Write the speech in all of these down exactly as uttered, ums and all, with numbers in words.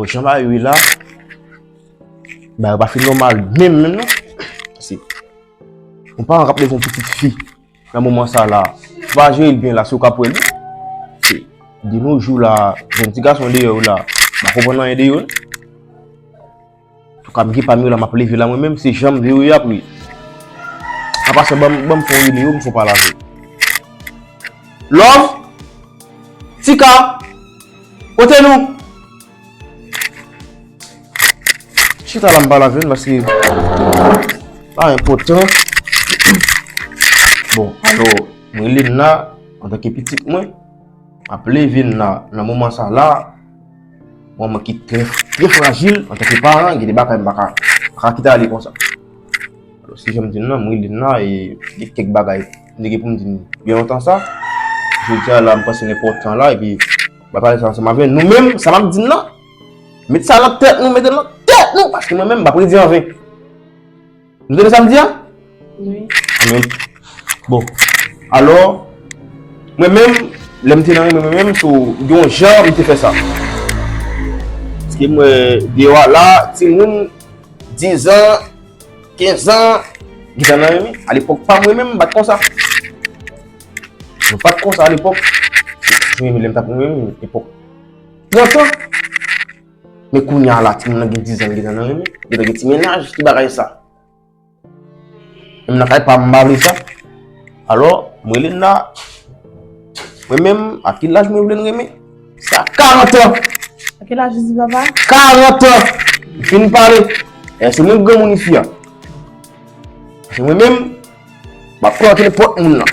Jan bagay yo ye la, bagay yo pa fin nòmal menm, menm non. Paske yon paran k ap leve yon pitit fi nan moman sa la, ou pa jere l byen la, si w ka pran l, wi. Se, de nos jours la, jèn ti gason deyò yo la, m pa konprann anyen de yo, non. Antouka, m gen pa m yo la, m ap leve la mwen menm, se jan m vle yo ye ap ye. An pasan, ban m, ban m fè yon rele yo, m fè yon pale avè yo. Love! Tika! Kote nou? Chita la m pale avè nou paske pa enpòtan. Bon, alò, mwen Lena, antanke pitit mwen, m ap leve Lena nan moman sa la, yon manman ki trè, trè frajil, antanke paran, gen de bagay m pa ka, pa ka kite ale konsa. Alò, si jan m di n nan, mwen Lena, e gen kèk bagay m te gen pou m di n byen lontan sa. Jodi a la, m panse l enpòtan la, epi m ap pale sa ansanm avè nou menm, sa m ap di n nan, met sa nan tèt nou, mete l nan tèt nou, paske mwen menm, m p ap redi an ven. Nou tande sa m di a? Wi. Bon, alò, mwen menm, lè m te nan renmen mwen menm, so, gen yon jan m te fè sa. Paske mwen, deyò a la, timoun, diz an, kenz an, gentan nan renmen. Alepòk pa mwen menm, m pa t konsa. Mwen pa t konsa alepòk. Mwen menm, lè m t ap renmen, epòk trant an. Men kounye a la, timoun nan gen diz an, gentan nan renmen. Gentan gen ti mennaj, ki bagay sa? Menm nan kay pa m, m pa vle sa. Alò, mwen Lena, mwen menm, a ki laj mwen vle n renmen? Se a karant an. A ki laj ou di, papa? Karant an. M fin pale. E se mwen granmoun isi a. Se mwen menm, m ap pran nenpòt moun nan.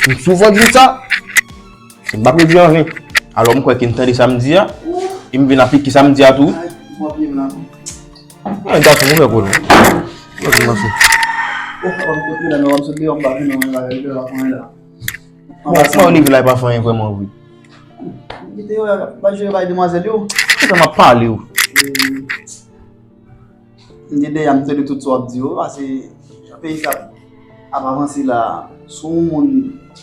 M souvan di sa. M p ap redi an ven. Alò, m kwè ke n tande sa m di a, e m vin aplike sa m di a tou. Ay, mwen pye m la. Mwen gason, mwen fè kou non. Mwen vin mache. Oh, papa, m kote la, non, m sot deyò, m pa vin nan bagay la, pa anyen la. Bon, kòman w rive la, e pa fè anyen vrèman vre? M kite yo, pa jere bay demwazèl yo. Kisa m ap pale yo? M te dèyè, m tande tout sa w ap di yo, paske jan peyi sa ap avanse la, si yon moun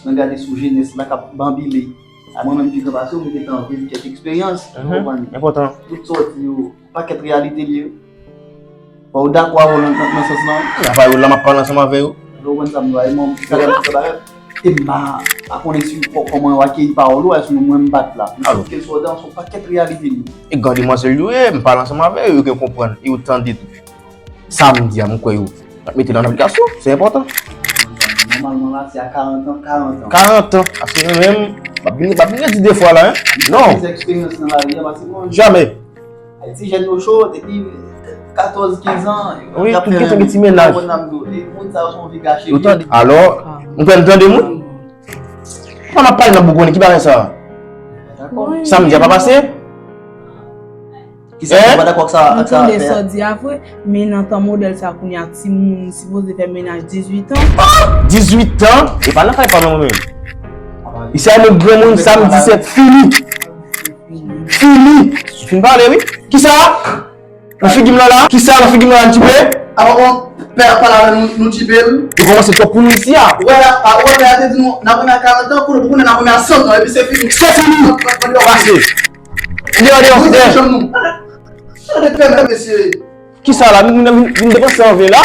nan gade sou jenès la k ap banbile, a mwen menm ki gran pase w, m gentan viv kèk eksperyans, ou konprann? Enpòtan. Tout sa w di yo, pakèt reyalite l ye. Fò w dakò avè w nan, nan, nan sans lan. Dakò avè w la, m ap pale ansanm avè yo. Ou konprann sa m di w la, e mwen, sa lè m fè bagay. E m pa, pa konnen si kò-, kòman yo akeyi pawòl ou, èske mwen m bat la. Men sòf ke l sòti ansanm pakèt reyalite li. E gran demwazèl yo ye, m pale ansanm avè yo, yo gen konprann, e yo tande tou. Sa m di a, m kwè yo ap mete l an aplikasyon, se enpòtan. Nòmalman la, se a karant an, karant an. Karant an, paske mwen menm, m ap vin, m ap vin redi de fwa la, en. Non. Eksperyans nan lari a, paske mwen. Jamè. Ti jèn yo cho, depi katòz, kenz an, wi, y ap fè ti mennaj. Moun sa yo se yon vi gache. Alò, m kwè n tande moun. Sa m ap pale nan bougonnen, ki bagay sa? Sa m di a pa pase? Kisa, ou pa dakò ak sa, ak sa? M tande sa w di a vre, men nan tan modèl sa kounye a, timoun sipoze fè mennaj dizuit an. Dizuit an? E pa nan kay pa mwen menm. Isi a nou granmoun, sa m di se fini. Fini. Ou fin pale, wi. Kisa? Nan figi m nan la? Kisa nan figi m nan la, n tchipe? Apa bon, pè a pale avè nou, nou tchipe l? Yo kòmanse twòp pou nou isi a. Ou wè la, a, ou wè pè a te di nou, n ap renmen a karant an, kounye a pou kounye a n ap renmen a san an, epi se fini. Se fini. Pase. Deyò, deyò, deyò. Tande, tande, tande, mesye. Kisa la? Vin, vin, vin depanse anven la?